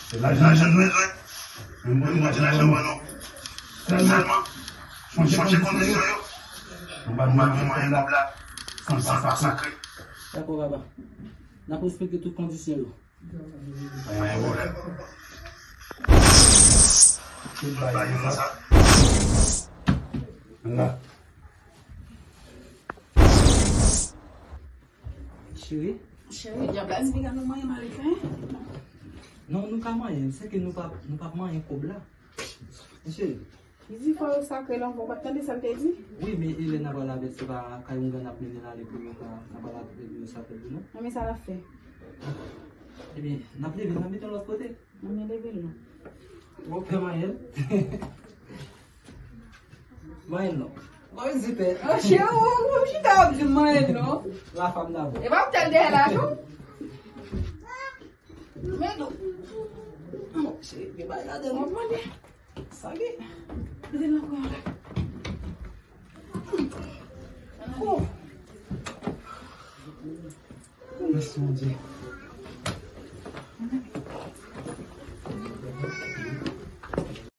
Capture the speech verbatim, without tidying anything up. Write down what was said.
Se lajan nou bezwen. Men mwen, mwen, se lajan mwen, non. Sèlman, chanje kondisyon yo. Nou pa, nou pa gen mwayen kòb la. San, san pa sakre. Dakò, papa. N ap respekte tout kondisyon yo. Pa gen pwoblèm. Tout bagay yo la. La. Cheri. Cheri, dyab la di piga nou manyen malefè. Non, nou ka manyen, se ke nou pa, nou pa manyen kòb la. Cheri. Li di fò yo sakre l ankò, ou pa t tande sa l te di? Wi, men e lè n a pral avè l, se pa kay oungan n ap mennen l ale pou yo ka, n a pral avè l pou yo sakre l tou, non? Nan men sa l ap fè? Ebyen, n ap leve, n ap mete l lòt kote. Nan men leve l non. Ou pè manyen l? Manyen l non. Mwen di pè. An chè, ou, ou chita w ap di m manyen l non. La femme d'abord. E pa w tèl dèyè la tou? Men non. An chè, gen bagay ladan non, mande. Sa gen? Mete l nan kò la. Oh. Mèsi Bondye.